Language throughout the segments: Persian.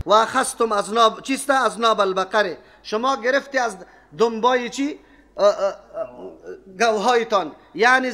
و اخذتم اذناب چیست؟ اذناب البقره. شما گرفتی از دنبای چی؟ گوهایتان، یعنی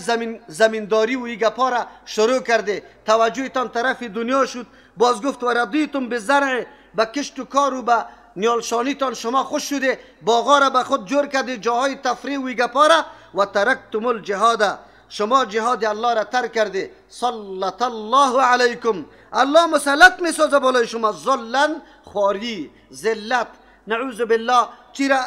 زمینداری و این گپا را شروع کرده، توجهتان طرف دنیا شد. باز گفت و رضیتم بالزرع، به کشت و کار و به نیالشانیتان شما خوش شده، باغا را به خود جور کرده، جاهای تفریح و این گپا را. و ترکتم الجهاد، شما جهاد الله را ترک کرده. سلط الله علیکم، الله مسلط میسازه بالای شما. ذلا، خواری، ذلت، نعوذ بالله، چی را؟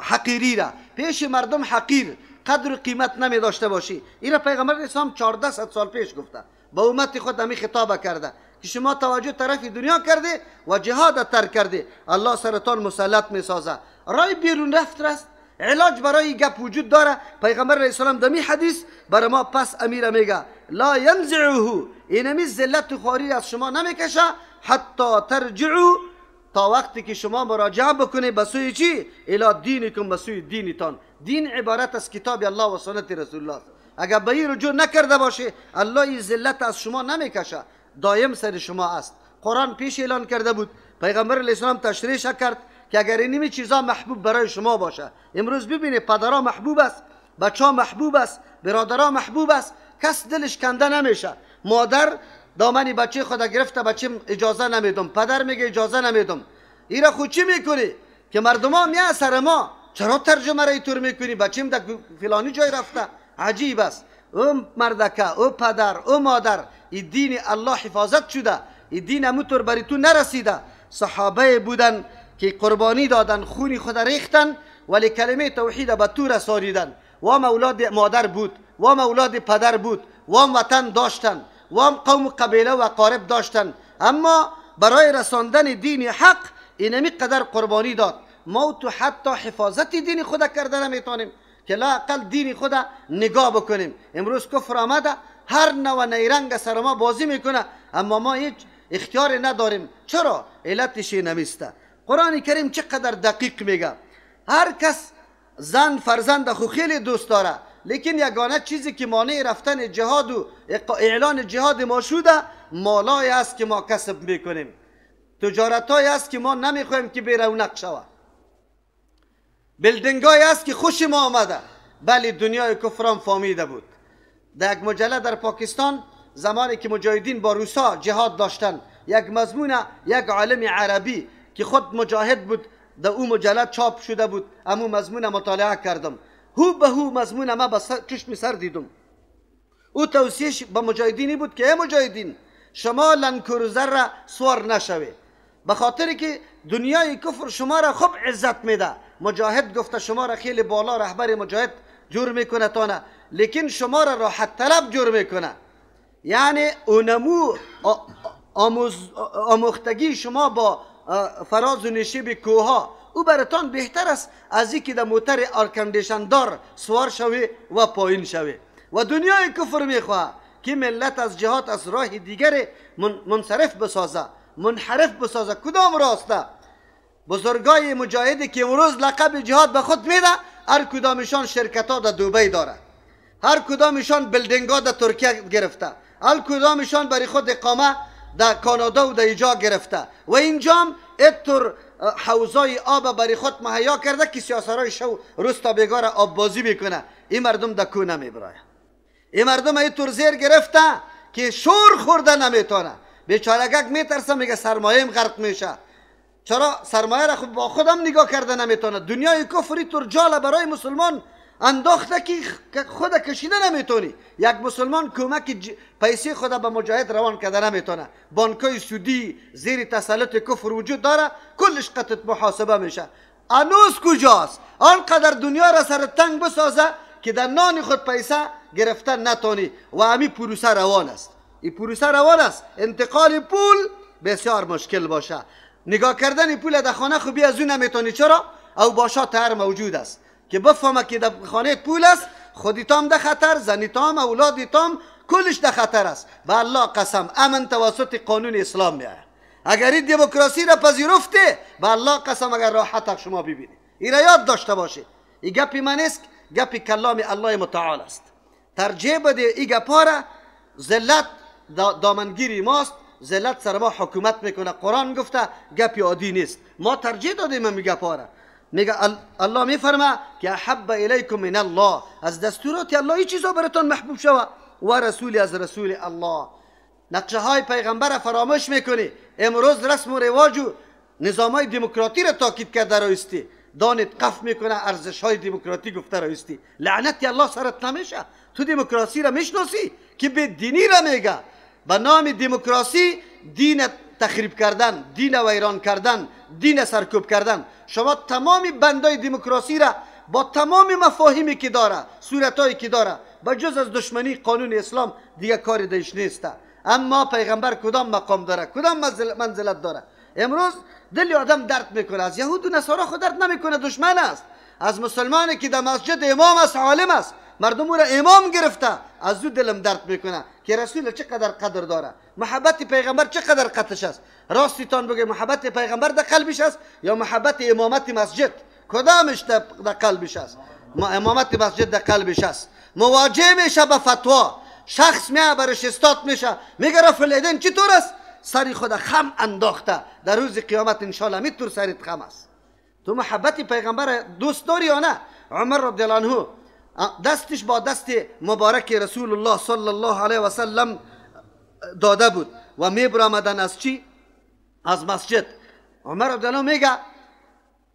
حقیری را، پیش مردم حقیر، قدر و قیمت نمی داشته باشی. این را پیغمبر اسلام 1400 سال پیش گفته، با امت خود همی خطاب کرده که شما توجه طرف دنیا کرده و جهاد ترک کرده، الله سرتان مسلط میسازه. رای بیرون رفت است، علاج برای گپ وجود داره. پیغمبر علیه السلام دمی حدیث برای ما پس امیر میگه لا ینزعه، اینمی ذلت خواری از شما نمیکشه حتی ترجعوا، تا وقتی که شما مراجعه بکنه به سوی چی؟ الی دینکم، به سوی دینتان. دین عبارت از کتاب الله و سنت رسول الله. اگر به این رجوع نکرده باشه، الله این ذلت از شما نمیکشه، دایم سر شما است. قرآن پیش اعلان کرده بود، پیغمبر علیه السلام تشریح کرد که اگر اینمی چیزا محبوب برای شما باشه. امروز ببینید پدرها محبوب است، بچه محبوب است، برادرها محبوب است، کس دلش کنده نمیشه. مادر دامنی بچه خود گرفته، بچه اجازه نمیدم، پدر میگه اجازه نمیدم. ایرا خود چی میکنی که مردم ها میان سر ما، چرا ترجمه را اینطور میکنی؟ بچیم در فلانی جای رفته. عجیب است. او مردکه، او پدر، او مادر، این دین الله حفاظت شده، این دین همونطور بری تو نرسیده. صحابه بودن که قربانی دادن، خونی خود ریختن، ولی کلمه توحید به تو رسانیدن. وام اولاد مادر بود، وام اولاد پدر بود، وام وطن داشتن، وام قوم و قبیله و اقارب داشتن، اما برای رساندن دین حق اینمی قدر قربانی داد. ما تو حتی حفاظت دین خود کرده نمیتونیم که لااقل دین خود نگاه بکنیم. امروز کفر آمده، هر نوع نیرنگ سر ما بازی میکنه، اما ما هیچ اختیار نداریم. چرا؟ علتش نمیسته. قرآن کریم چقدر دقیق میگه. هر کس زن فرزند خو خیلی دوست داره، لیکن یگانه چیزی که مانع رفتن جهاد و اعلان جهاد ما شده، مالای است که ما کسب میکنیم، تجارتای است که ما نمیخوایم که بی رونق شود، building های است که خوش ما آمده. بله، دنیای کفران فامیده بود. در یک مجله در پاکستان زمانی که مجاهدین با روسا جهاد داشتن، یک مضمون یک عالم عربی که خود مجاهد بود در او مجله چاپ شده بود، امو مضمون مطالعه کردم. هو به هو مضمون ما به چشم سر دیدم. او توصیهش به مجاهدینی بود که ای مجاهدین، شما لندکروزر را سوار نشوید، به خاطر که دنیای کفر شما را خوب عزت میده. مجاهد گفته شما را خیلی بالا رهبر مجاهد جور میکنه تانه، لیکن شما را راحت طلب جور میکنه. یعنی اونمو آموختگی شما با فراز و نشیب کوها او براتان بهتر است از اینکه در موتر air condition دار سوار شوی و پایین شوی. و دنیای کفر میخواه که ملت از جهات از راه دیگر منصرف بسازه، منحرف بسازه. کدام راسته؟ بزرگای مجاهدی که امروز لقب جهاد به خود میده، هر کدامشان شرکت ها در دوبی داره، هر کدامشان building ها در ترکیه گرفته، هر کدامشان برای خود اقامه در کانادا و در اینجا گرفته، و اینجام اتر حوزای آب برای خود مهیا کرده که سیاسرای شو روز تا بیگار آب بازی میکنه. این مردم در کو نمیبرایه، این مردم اینطور زیر گرفته که شور خورده نمیتونه. بیچارگک میترسه، میگه سرمایه‌م غرق میشه. چرا سرمایه را خود با خودم نگاه کرده نمیتونه؟ دنیای کفری طور جاله برای مسلمان انداخته که خود کشیده نمیتونی. یک مسلمان کمک پیسه خود به مجاهد روان کرده نمیتونه. بانکای سودی زیر تسلط کفر وجود داره، کلش قطع محاسبه میشه. انوز کجاست؟ آنقدر دنیا را سر تنگ بسازه که در نان خود پیسه گرفتن نتونی. و همی پروسه روان است، این پروسه روان است. انتقال پول بسیار مشکل باشه. نگاه کردن پول در خانه خوبی از اون نمیتونی. چرا؟ او باشا تر موجود است که بفهمه که در خانه پول است، خودیتام در خطر، زنیتام، اولادیتام، کلش در خطر است. به الله قسم امن توسط قانون اسلام میآید. اگر این دموکراسی را پذیرفته، به الله قسم اگر راحت شما ببینید. این را یاد داشته باشید. این گپی من نیست، گپی کلام الله متعال است. ترجیح بده این گپا را. ذلت دامنگیری ماست. ذلت سر ما حکومت میکنه. قرآن گفته گپی عادی نیست، ما ترجیح دادیم می گپا را. میگه الله میفرما که احب الیکم من الله، از دستورات الله هیچ چیزا براتون محبوب شوه و رسولی از رسول الله. نقشه های پیغمبر فراموش میکنی. امروز رسم و رواج و نظام های دموکراتی را تاکید کرده رایستی، دانت قف میکنه ارزش های دموکراتی گفته رایستی. لعنت الله سرت نمیشه. تو دموکراسی را میشناسی که به دینی را میگه. به نام دموکراسی دین تخریب کردن، دین ویران کردن، دین سرکوب کردن. شما تمام بندای دموکراسی را با تمام مفاهیمی که داره، صورتایی که داره، با جز از دشمنی قانون اسلام دیگه کاری دیش نیست. اما پیغمبر کدام مقام داره، کدام منزلت داره؟ امروز دل آدم درد میکنه. از یهود و نصارا خود درد نمیکنه، دشمن است. از مسلمانی که در مسجد امام است، عالم است، مردم او را امام گرفته، از او دلم درد میکنه که رسول چقدر قدر داره، محبت پیغمبر چقدر قطش است. راستیتان بگه محبت پیغمبر در قلبش است یا محبت امامت مسجد؟ کدامش در قلبش است؟ امامت مسجد در قلبش است. مواجه میشه به فتوا، شخص میه برش استاد میشه، میگه رفع الیدین چطور است؟ سری خود خم انداخته، در روز قیامت انشالله میتور سریت خم است. تو محبت پیغمبر دوست داری یا نه؟ عمر رضی الله عنه دستش با دست مبارک رسول الله صلی الله علیه و سلم داده بود و میبرآمدن از چی؟ از مسجد. عمر رضی الله میگه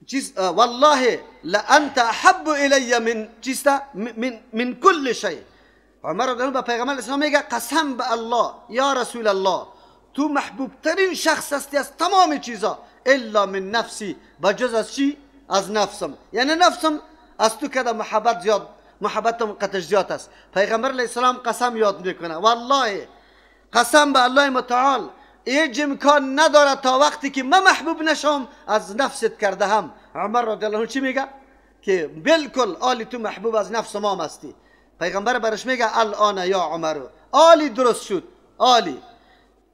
چیز والله لانت احب الی من چیست؟ من کل شیء. عمر رضی الله به پیغمبر اسلام میگه قسم به الله یا رسول الله، تو محبوب ترین شخص هستی از تمام چیزا، الا من نفسی، بجز از چی؟ از نفسم. یعنی نفسم از تو کده محبت زیاد، محبتم قطش زیاد است. پیغمبر علیه السلام قسم یاد میکنه، والله قسم به الله متعال هیچ امکان نداره تا وقتی که من محبوب نشم از نفست کرده هم. عمر رضی الله عنه چی میگه؟ که بالکل آلی تو محبوب از نفس ما هستی. پیغمبر برش میگه الان یا عمر، آلی درست شد، آلی.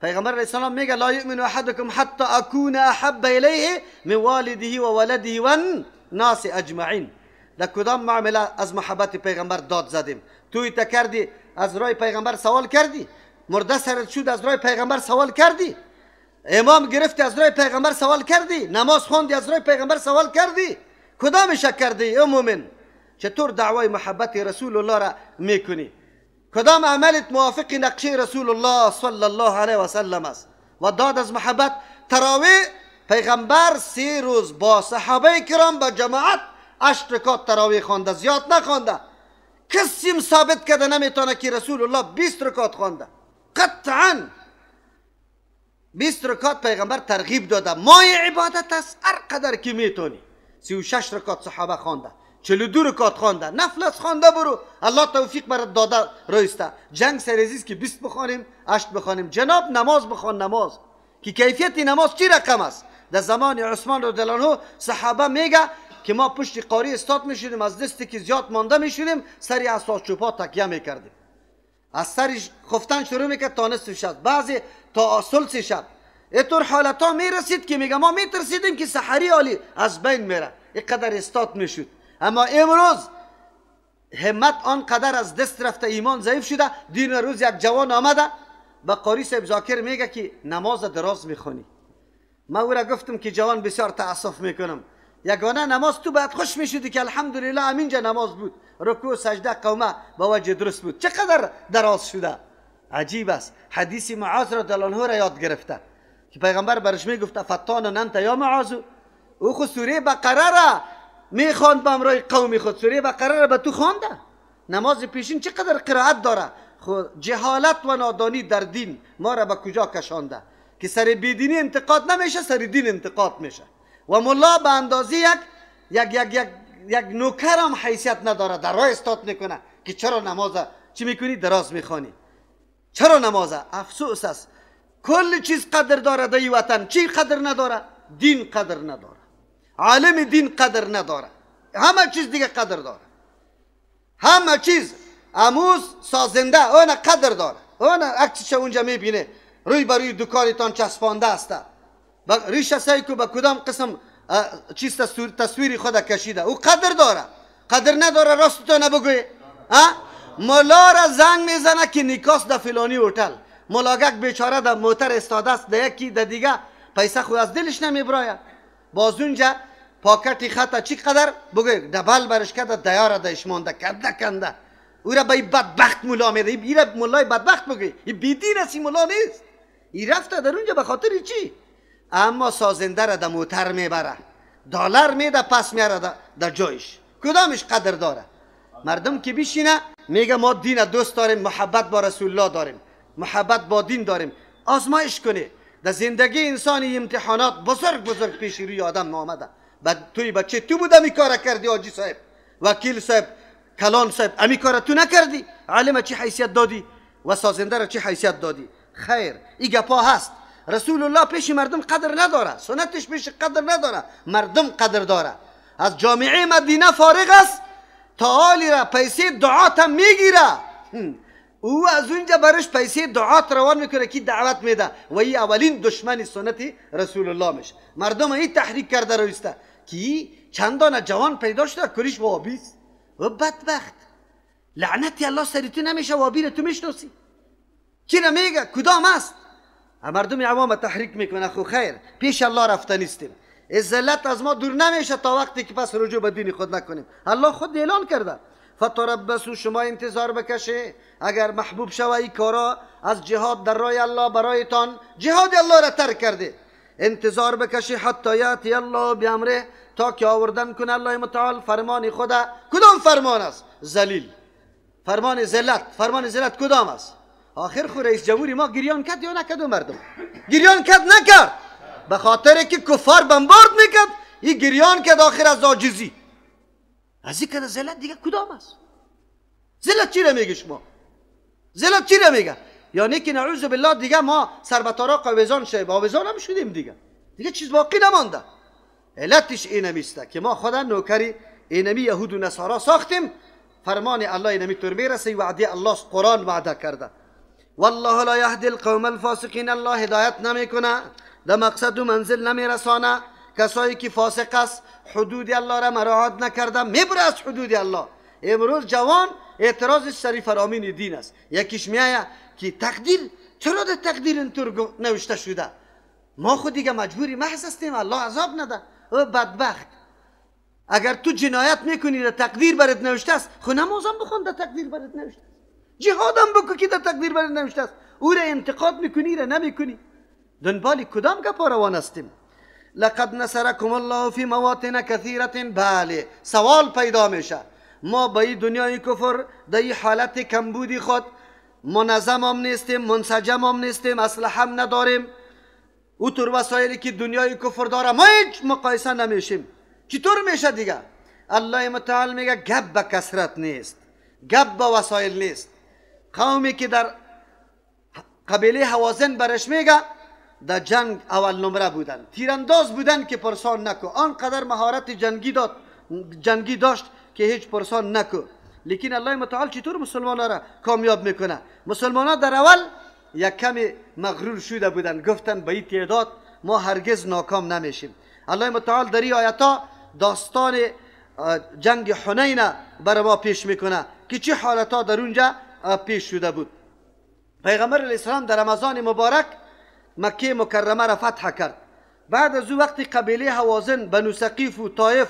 پیغمبر علیه السلام میگه لا یؤمن احدکم حتی اکون احب الیه من والده و ولده و الناس اجمعین. در کدام معامله از محبت پیغمبر داد زدیم؟ توی تا کردی از رای پیغمبر سوال کردی؟ مرده سرت شد از رای پیغمبر سوال کردی؟ امام گرفتی از رای پیغمبر سوال کردی؟ نماز خواندی از رای پیغمبر سوال کردی؟ کدامش کردی ای مؤمن؟ چطور دعوای محبت رسول الله را میکنی؟ کدام عملت موافق نقشه رسول الله صلی الله علیه و سلم است؟ و داد از محبت. تراویح پیغمبر 3 روز با صحابه کرام با جماعت 8 رکعت تراویح خوانده، زیاد نخوانده. کسی ثابت کرده نمیتونه که رسول الله 20 رکعت خوانده. قطعا 20 رکعت پیغمبر ترغیب داده. مای عبادت است هر قدر که میتونی. 36 رکعت صحابه خوانده، 42 رکعت خوانده، نفل از خوانده برو، الله توفیق برات داده رایسته. جنگ سرزیز که 20 بخوانیم 8 بخوانیم. جناب نماز بخوان، نماز که کیفیت نماز چی رقم است؟ در زمان عثمان رضی الله عنه صحابه میگه که ما پشت قاری استاد میشدیم، از دستی که زیاد مانده میشدیم سری عصا چوبا تکیه میکردیم. از سرش خفتن شروع میکرد تا نصف شب، بعضی تا ثلث شب. اینطور حالت ها میرسید که میگه ما میترسیدیم که سحری عالی از بین میره، اینقدر استاد میشد. اما امروز همت آنقدر از دست رفته، ایمان ضعیف شده. دین روز یک جوان آمده به قاری صاحب ذاکر میگه که نماز دراز میخوانی. ما او را گفتم که جوان بسیار تاسف میکنم، یگانه نماز تو باید خوش میشدی که الحمدلله همینجا نماز بود، رکوع سجده قومه با وجه درست بود، چقدر دراز شده. عجیب است. حدیث معاذ رضی الله عنه را یاد گرفته که پیغمبر برش میگفت فتان انت یا معاذ، او خود سوره بقره را میخواند به همراه قوم خود، سوره بقره را به تو خوانده. نماز پیشین چقدر قرائت داره. خود جهالت و نادانی در دین ما را به کجا کشانده که سر بیدینی انتقاد نمیشه، سر دین انتقاد میشه. و ملا به اندازه یک یک یک یک یک نوکر هم حیثیت نداره، در راه استاد میکنه که چرا نماز چی میکنی دراز میخوانی، چرا نماز. افسوس است. کل چیز قدر داره در وطن، چی قدر نداره؟ دین قدر نداره، عالم دین قدر نداره، همه چیز دیگه قدر داره، همه چیز. اموز سازنده اون قدر داره، اون عکسش اونجا میبینه روی بر روی دکانتان چسبانده است، با ریش سایکو با کدام قسم چیز تصویری خود کشیده، او قدر داره. قدر نداره راست تو نبگوی. ملا را زنگ میزنه که نیکاس در فلانی هتل، ملاگک بیچاره در موتر استاده است، در یکی در دیگه پیسه خود از دلش نمیبراید. باز اونجا پاکتی خطا چی قدر بگه دبل برش کرده دیاره دایش مانده کنده کنده. او را به بدبخت ملا میده، ای را ملای بدبخت بگه، ای بیدین است، این ملا نیست. ای رفته در اونجا به خاطر چی؟ اما سازنده را در موتر میبره، دلار میده پس میاره در جایش. کدامش قدر داره؟ مردم که بشینه میگه ما دین دوست داریم، محبت با رسول الله داریم، محبت با دین داریم. آزمایش کنه در زندگی انسانی امتحانات بزرگ بزرگ پیش روی آدم آمده. بعد توی بچه تو بودم این کار کردی، حاجی صاحب، وکیل صاحب، کلان صاحب، امی کار تو نکردی، عالم چی حیثیت دادی و سازنده را چی حیثیت دادی؟ خیر، این گپا هست. رسول الله پیش مردم قدر نداره، سنتش پیش قدر نداره، مردم قدر داره. از جامعه مدینه فارغ است تا حالی را پیسه دعات هم میگیره. او از اونجا برش پیسه دعات روان میکنه که دعوت میده و این اولین دشمن سنت رسول الله میشه. مردم این تحریک کرده رویسته که چندان جوان پیدا شده کلیش وابیست و بدبخت. لعنتی الله سری تو نمیشه، وابی را تو میشناسی؟ کی را میگه کدام است؟ مردم عوام تحریک میکنه. خو خیر، پیش الله رفته نیستیم. ذلت از ما دور نمیشه تا وقتی که پس رجوع به دین خود نکنیم. الله خود اعلان کرده فتربصوا، شما انتظار بکشه اگر محبوب شوه این کارا از جهاد در راه الله برایتان، جهاد الله را ترک کرده، انتظار بکشه حتی یاتی الله بامره، تا که آوردن کنه الله متعال فرمان خدا. کدام فرمان است؟ ذلیل، فرمان ذلت. فرمان ذلت کدام است؟ آخر خو رئیس جمهوری ما گریان کرد یا نکرد؟ مردم گریان کرد نکرد؟ به خاطر که کفار بمبارد میکرد این گریان کرد آخر از عاجزی. از این کده ذلت دیگه کدام است؟ ذلت چی را میگه شما؟ ذلت چی را میگه؟ یعنی که نعوذ بالله دیگه ما سر به تاراق آویزان شدیم، آویزان هم شدیم دیگه، دیگه چیز باقی نمانده. علتش اینمیسته که ما خدا نوکری اینمی یهود و نصارا ساختیم. فرمان الله اینمی طور میرسه، وعده الله قرآن وعده کرده. والله لا یهدی القوم الفاسقین، الله هدایت نمیکنه، در مقصد و منزل نمیرسانه کسایی که فاسق است، حدود الله را مراعات نکرده، میبره از حدود الله. امروز جوان اعتراضش سری فرامین دین است. یکیش میآید که تقدیر چرا در تقدیر اینطور نوشته شده؟ ما خود دیگه مجبوری محض هستیم، الله عذاب نده. او بدبخت، اگر تو جنایت میکنی در تقدیر برات نوشته است، خو نمازم بخون در تقدیر برات نوشته است، جهادم بکن که در تقدیر برات نوشته است. او را انتقاد میکنی را نمیکنی. دنبال کدام گپا روان هستیم؟ لقد نصرکم الله فی مواطن کثیرة. بله، سوال پیدا میشه ما به این دنیای کفر در این حالت کمبودی خود منظم هم نیستیم، منسجم هم نیستیم، اسلحه هم نداریم، او طور وسایلی که دنیای کفر داره ما هیچ مقایسه نمیشیم. چطور میشه دیگه؟ الله متعال میگه گپ به کثرت نیست، گپ به وسایل نیست. قومی که در قبیله هوازن برش میگه در جنگ اول نمره بودن، تیرانداز بودن که پرسان نکو، آنقدر مهارت جنگی داشت که هیچ پرسان نکو. لیکن الله متعال چطور مسلمان ها را کامیاب میکنه؟ مسلمان ها در اول یک کمی مغرور شده بودن، گفتن به این تعداد ما هرگز ناکام نمیشیم. الله متعال در این آیت ها داستان جنگ حنین برای ما پیش میکنه که چه حالت ها در اونجا پیش شده بود. پیغمبر علیه السلام در رمضان مبارک مکه مکرمه را فتح کرد. بعد از او وقتی قبیله هوازن، بنو ثقیف و طایف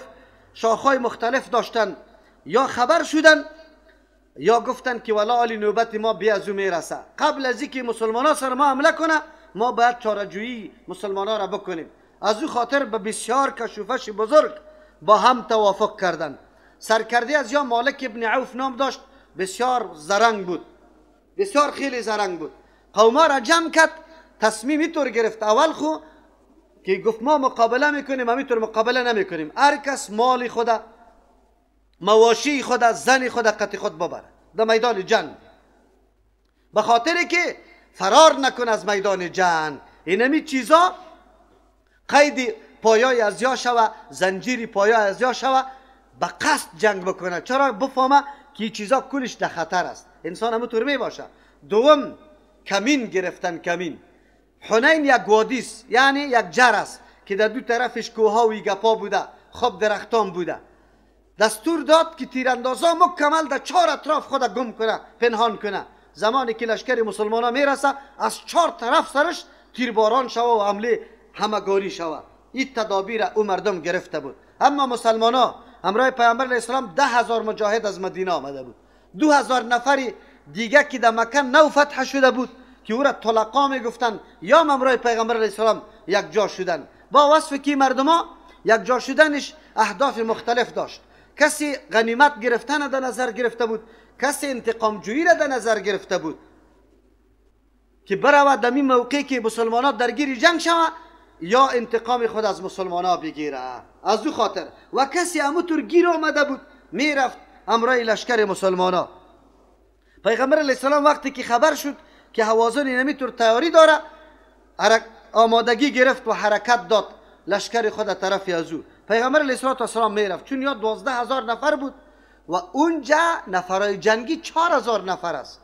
شاخهای مختلف داشتن، یا خبر شدن یا گفتن که والا علی نوبت ما بی از او میرسه، قبل از اینکه مسلمان ها سر ما حمله کنه ما باید چاره‌جویی مسلمان ها را بکنیم. از او خاطر به بسیار کشوفش بزرگ با هم توافق کردند. سرکرده از یا مالک ابن عوف نام داشت، بسیار زرنگ بود، بسیار خیلی زرنگ بود. قوما را جمع کرد، تصمیم اینطور گرفت. اول خو که گفت ما مقابله میکنیم، همینطور مقابله نمیکنیم، هر کس مال خود، مواشی خود، زن خود، قطع خود ببره در میدان جنگ، به خاطر که فرار نکن از میدان جنگ. اینمی چیزا قید پایای از یا شوه، زنجیری پایای از یا شوه، به قصد جنگ بکنه. چرا؟ بفهمه که چیزا کلش در خطر است، انسان همونطور می باشه. دوم، کمین گرفتن. کمین حنین یک وادیست، یعنی یک جر است که در دو طرفش کوها و گپا بوده، خب درختان بوده. دستور داد که تیراندازا مکمل در چهار اطراف خود گم کنه، پنهان کنه. زمانی که لشکر مسلمان ها میرسه از 4 طرف سرش تیرباران شوه و حمله همگاری شوه. این تدابیر او مردم گرفته بود. اما مسلمان ها همراه پیامبر علیه السلام 10,000 مجاهد از مدینه آمده بود، 2,000 نفری دیگه که در مکه نو فتح شده بود که او را طلقا میگفتن یا همراه پیغمبر علیه السلام یک جا شدن. با وصف که مردم ها یک جا شدنش اهداف مختلف داشت. کسی غنیمت گرفتن در نظر گرفته بود، کسی انتقام جویی را در نظر گرفته بود که برود در این موقعی که مسلمان ها درگیر جنگ شوه یا انتقام خود از مسلمان ها بگیره، از او خاطر. و کسی همونطور گیر آمده بود میرفت همراه لشکر مسلمان ها. پیغمبر علیه السلام وقتی که خبر شد که هوازن اینمیطور تیاری داره، آمادگی گرفت و حرکت داد لشکر خود طرف از او. پیغمبر علیه السلام میرفت، چون یا 12,000 نفر بود و اونجا نفرای جنگی 4,000 نفر است.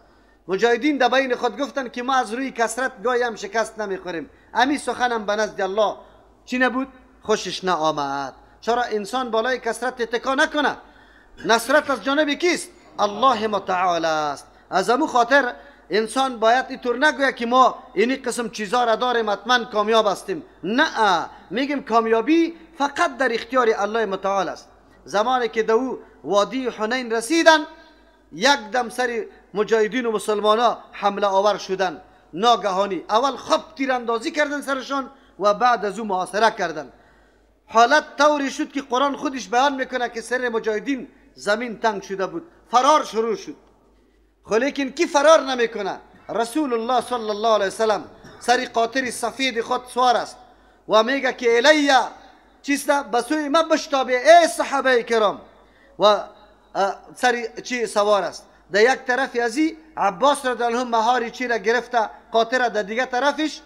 مجاهدین در بین خود گفتن که ما از روی کثرت گاهی هم شکست نمیخوریم. امی سخنم به نزد الله چی نبود؟ خوشش نآمد. چرا انسان بالای کثرت اتکا نکنه؟ نصرت از جانب کیست؟ الله متعال است. از امو خاطر انسان باید اینطور نگوید که ما اینی قسم چیزا را داریم حتما کامیاب هستیم. نه، میگیم کامیابی فقط در اختیار الله متعال است. زمانی که دو وادی حنین رسیدن، یک دم سر مجاهدین و مسلمان ها حمله آور شدن. ناگهانی اول خب تیراندازی کردن سرشان و بعد از او محاصره کردن. حالت طوری شد که قرآن خودش بیان میکنه که سر مجاهدین زمین تنگ شده بود، فرار شروع شد. خو لیکن کی فرار نمیکنه؟ رسول الله صلی الله علیه وسلم سر قاطر سفید خود سوار است و میگه که الیه چیست؟ به سوی ما بشتابه ای صحابه کرام. و سر چی سوار است. در یک طرف ازی عباس رضی الله عنه مهاری چی را گرفته قاطر، در دیگه طرفش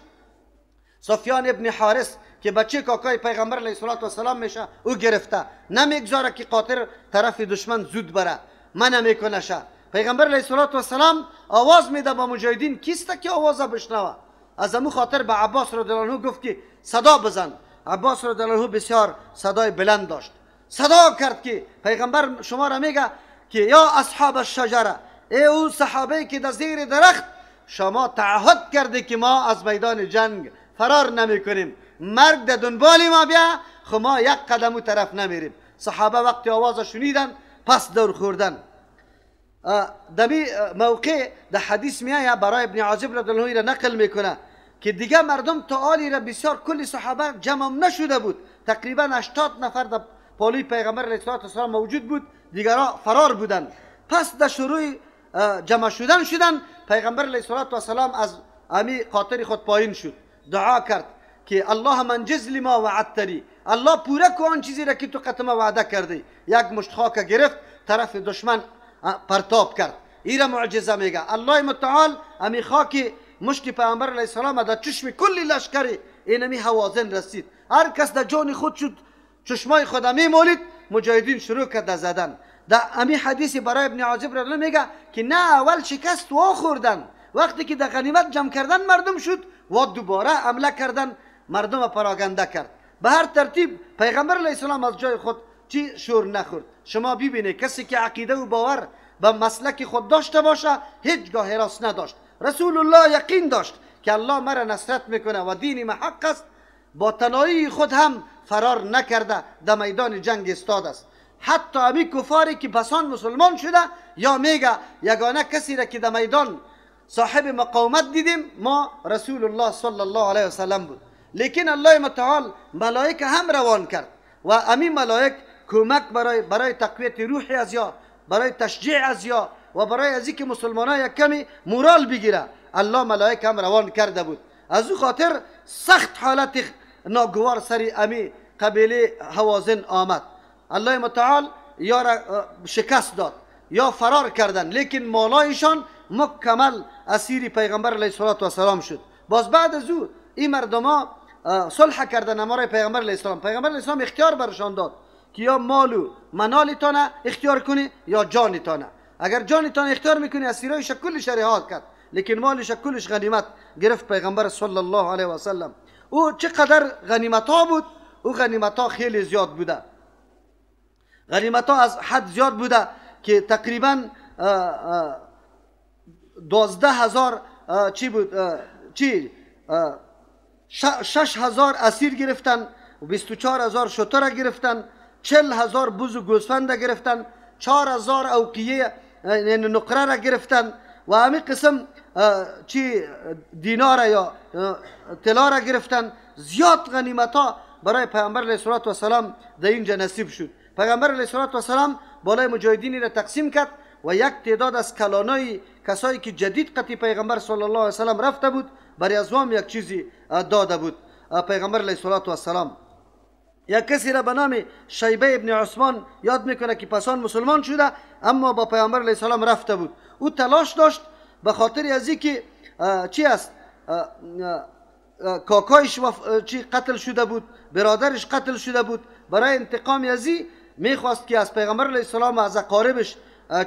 سفیان ابن حارث که بچه کاکای پیغمبر علیه السلام میشه او گرفته، نمیگذاره که قاطر طرف دشمن زود بره، منع میکنه شه. پیغمبر علیه السلام آواز میده با مجاهدین، کیست که آواز بشنوه؟ از امو خاطر به عباس رضی الله عنه گفت که صدا بزن. عباس رضی الله عنه بسیار صدای بلند داشت، صدا کرد که پیغمبر شما را میگه که یا اصحاب الشجره، ای او صحابه که در زیر درخت شما تعهد کرده که ما از میدان جنگ فرار نمی کنیم، مرگ در دنبال ما بیا، خو ما یک قدم او طرف نمیریم. صحابه وقتی آواز شنیدن پس دور خوردن. دمی موقع در حدیث میآید برای ابن عازب رضی الله عنه را نقل میکنه که دیگه مردم تعالی را بسیار کل صحابه جمع نشده بود، تقریبا 80 نفر در پالوی پیغمبر علیه السلام موجود بود، دیگرها فرار بودند. پس در شروع جمع شدن شدن، پیغمبر علیه السلام از امی قاطر خود پایین شد، دعا کرد که الله منجز لما وعدتنی، الله پوره کو آن چیزی را که تو قطمه وعده کردی. یک مشت خاک گرفت طرف دشمن پرتاب کرد. ایره معجزه میگه. الله متعال امی خاک مشت پیغمبر علیه السلام در چشم کل لشکری اینمی هوازن رسید. هر کس در جان خود شد چشمای خود میمالید. مجاهدین شروع کرد زدن. در امی حدیث برای ابن عازب رضی الله میگه که نه اول شکست وا خوردن، وقتی که در غنیمت جمع کردن مردم شد و دوباره حمله کردن مردم پراگنده کرد. به هر ترتیب پیغمبر علیه السلام از جای خود چی شور نخورد. شما ببینید کسی که عقیده و باور به مسلک خود داشته باشه هیچگاه هراس نداشت. رسول الله یقین داشت که الله مرا نصرت میکنه و دین ما حق است. با تنهایی خود هم فرار نکرده، در میدان جنگ استاد است. حتی امی کفاری که پسان مسلمان شده یا میگه یگانه کسی را که در میدان صاحب مقاومت دیدیم ما رسول الله صلی الله علیه وسلم بود. لیکن الله متعال ملائک هم روان کرد و امی ملائک کمک برای تقویت روح از یا، برای تشجیع از یا و برای از اینکه مسلمان ها یک کمی مورال بگیره، الله ملائک هم روان کرده بود. از او خاطر سخت حالت ناگوار سر امی قبیله هوازن آمد. الله متعال یا را شکست داد یا فرار کردن، لیکن مالایشان مکمل اسیر پیغمبر علیه السلام شد. باز بعد از او این مردم ها صلح کردن امرای پیغمبر علیه السلام. پیغمبر علیه السلام اختیار برشان داد که یا مال و منالتان اختیار کنی یا جانتان. اگر جانتان اختیار میکنی اسیرایش کلش رها کرد، لیکن مالش کلش غنیمت گرفت پیغمبر صلی الله علیه و سلم. او چقدر غنیمت ها بود؟ او غنیمت ها خیلی زیاد بوده، غنیمت ها از حد زیاد بوده که تقریبا 12,000 چی بود چی 6,000 اسیر گرفتن، 24,000 شتر گرفتن، 40,000 بز و گوسفند گرفتن، 4,000 اوقیه یعنی نقره را گرفتن و همین قسم چی دینار یا طلا را گرفتن. زیاد غنیمت ها برای پیامبر علیه الصلاة در اینجا نصیب شد. پیامبر علیه الصلاة بالای مجاهدین را تقسیم کرد و یک تعداد از کلانای کسایی که جدید قطی پیغمبر صلی الله علیه وسلم رفته بود برای ازوام یک چیزی داده بود پیغمبر علیه الصلاة. یک کسی را به نام شیبه ابن عثمان یاد میکنه که پسان مسلمان شده اما با پیامبر علیه السلام رفته بود. او تلاش داشت به خاطر از اینکه چی است کاکایش چی قتل شده بود، برادرش قتل شده بود، برای انتقام ازی میخواست که از پیغمبر علیه السلام از اقاربش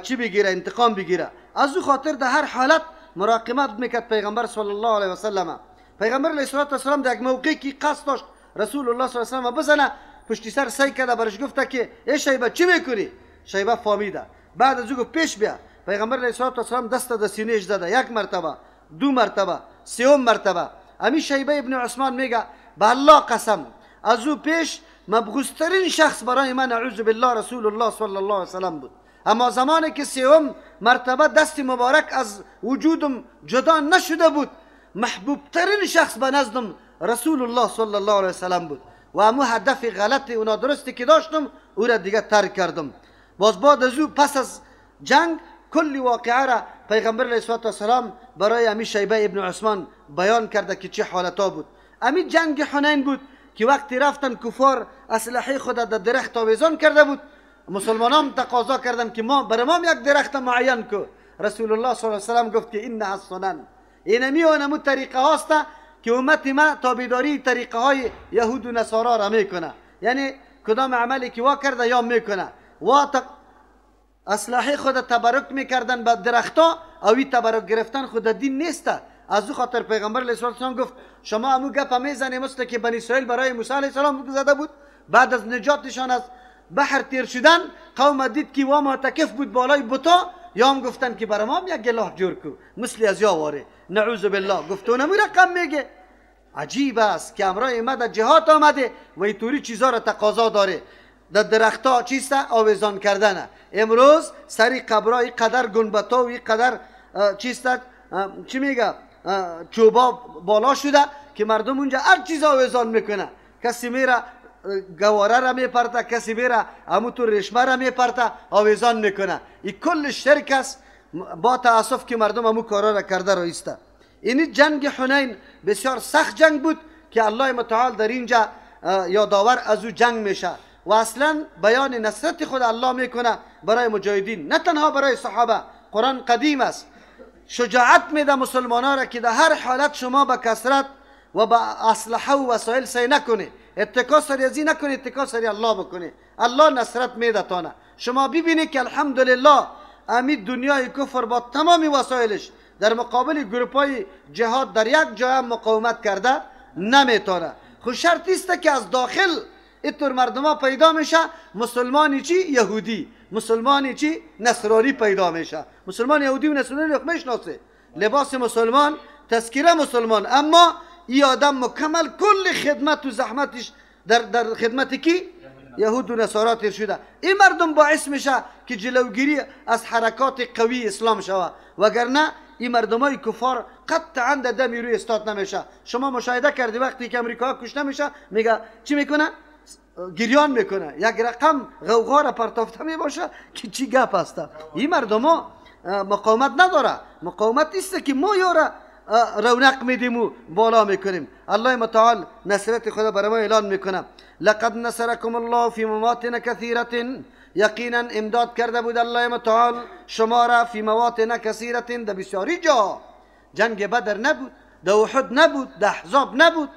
چی بگیره، انتقام بگیره. از او خاطر در هر حالت مراقبت میکرد پیغمبر صلی الله علیه وسلم. پیغمبر علیه السلام در یک موقعی که قصد داشت رسول الله صلی الله علیه و سلم بزنه، پشتی سر سعی کرده برش گفته که ای شیبه چی میکنی؟ شیبه فهمیده. بعد از او گفت پیش بیا. پیغمبر علیه السلام دست در سینهش زده، یک مرتبه، دو مرتبه، سوم مرتبه. امی شیبه ابن عثمان میگه به الله قسم از او پیش مبغوضترین شخص برای من اعوذ بالله رسول الله صلی الله علیه وسلم بود، اما زمانی که سوم مرتبه دست مبارک از وجودم جدا نشده بود، محبوب ترین شخص به نزدم رسول الله صلی الله علیه وسلم بود و امو هدف غلط و نادرستی که داشتم او را دیگه ترک کردم. باز بعد از او پس از جنگ کل واقعه را پیغمبر علیه السلام برای امی شیبه ابن عثمان بیان کرده که چه حالتا بود. امی جنگ حنین بود که وقتی رفتن کفار اسلحه خود در درخت آویزان کرده بود، مسلمانان تقاضا کردن که ما برای ما یک درخت معین کو. رسول الله صلی الله علیه وسلم گفت که اینها السنن، اینمی و نمو طریقه هاست که امت ما تابعداری طریقه های یهود و نصارا را میکنه، یعنی کدام عملی که وا کرده یا میکنه. وا اسلحه خود تبرک میکردن به درختا، اوی تبرک گرفتن خود دین نیست. از او خاطر پیغمبر علیه السلام گفت شما امو گپ میزنی مثل که بنی اسرائیل برای موسی علیه السلام زده بود، بعد از نجاتشان از بحر تیر شدن قوم دید که وا معتکف بود بالای بتا، یا هم گفتن که برای ما یک گلاه جور کو مثل از یا واره، نعوذ بالله. گفت اونمو رقم میگه. عجیب است که امرای ما در جهاد آمده و اینطوری چیزا را تقاضا داره. در درختها چیست؟ آویزان کردنه. امروز سری قبرای قدر گنبتا و قدر چیست چی میگه چوبا بالا شده که مردم اونجا هر چیز آویزان میکنه. کسی میره گواره را میپرته، کسی میره همون تو رشمه را میپرته آویزان میکنه. این کل شرک است با تاسف که مردم همون کارا را کرده را ایسته. این جنگ حنین بسیار سخت جنگ بود که الله متعال در اینجا یادآور از او جنگ میشه و اصلا بیان نصرت خود الله میکنه برای مجاهدین، نه تنها برای صحابه. قرآن قدیم است، شجاعت میده مسلمانان را که در هر حالت شما به کثرت و به اسلحه و وسایل سعی نکنی، اتکا سری ازی نکنی، اتکا سری الله بکنی، الله نصرت میده تانه. شما ببینید که الحمدلله امید دنیای کفر با تمام وسایلش در مقابل گروپای جهاد در یک جای مقاومت کرده نمیتونه. خو شرط است که از داخل اینطور مردم پیدا میشه، مسلمانی چی یهودی، مسلمانی چی نصرانی پیدا میشه. مسلمان یهودی و نصرانی رو میشناسه، لباس مسلمان، تذکره مسلمان، اما ای آدم مکمل کل خدمت و زحمتش در خدمت کی؟ یهود و نصارا تیر شده. این مردم باعث میشه که جلوگیری از حرکات قوی اسلام شوه، وگرنه این مردمای کفار قطعا در دم روی استاد نمیشه. شما مشاهده کردی وقتی که امریکا کشته میشه میگه چی میکنه؟ گریان میکنه، یک رقم غوغا را پرتافته میباشه که چی گپ است. این مردم ها مقاومت نداره، مقاومت است که ما یارا رونق میدیم و بالا میکنیم. الله متعال نصرت خدا برای ما اعلان میکنه، لقد نصرکم الله فی مواطن کثیرة، یقینا امداد کرده بود الله متعال شما را فی مواطن کثیرة، در بسیاری جا. جنگ بدر نبود، در احد نبود، در احزاب نبود.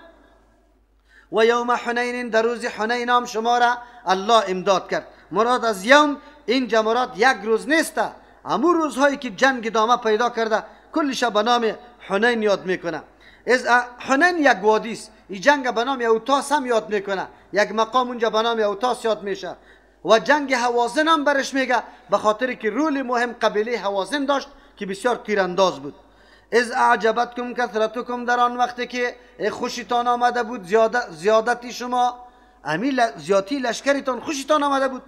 و یوم حنین، در روز حنین هم شما را الله امداد کرد. مراد از یوم اینجا مراد یک روز نیست، همون روزهایی که جنگ ادامه پیدا کرده کلش به نام حنین یاد میکنه. از حنین یک وادی است، این جنگ به نام اوتاس هم یاد میکنه، یک مقام اونجا به نام اوتاس یاد میشه. و جنگ هوازن هم برش میگه به خاطر که رول مهم قبیله هوازن داشت که بسیار تیرانداز بود. از اعجبتکم کثرتکم، در آن وقتی که خوشتان آمده بود زیادتی شما، امی زیادی لشکرتان خوشتان آمده بود.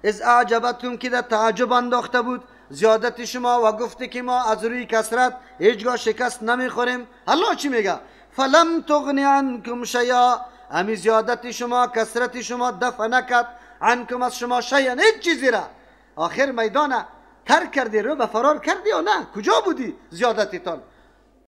از اعجبتکم که در تعجب انداخته بود زیادت شما و گفته که ما از روی کثرت هیچگاه شکست نمیخوریم. الله چی میگه؟ فلم تغنی عنکم شیئا، امی زیادت شما کثرت شما دفع نکرد عنکم از شما شیئا، هیچ چیزی را. آخر میدان ترک کردی، رو به فرار کردی یا نه؟ کجا بودی زیادتتان؟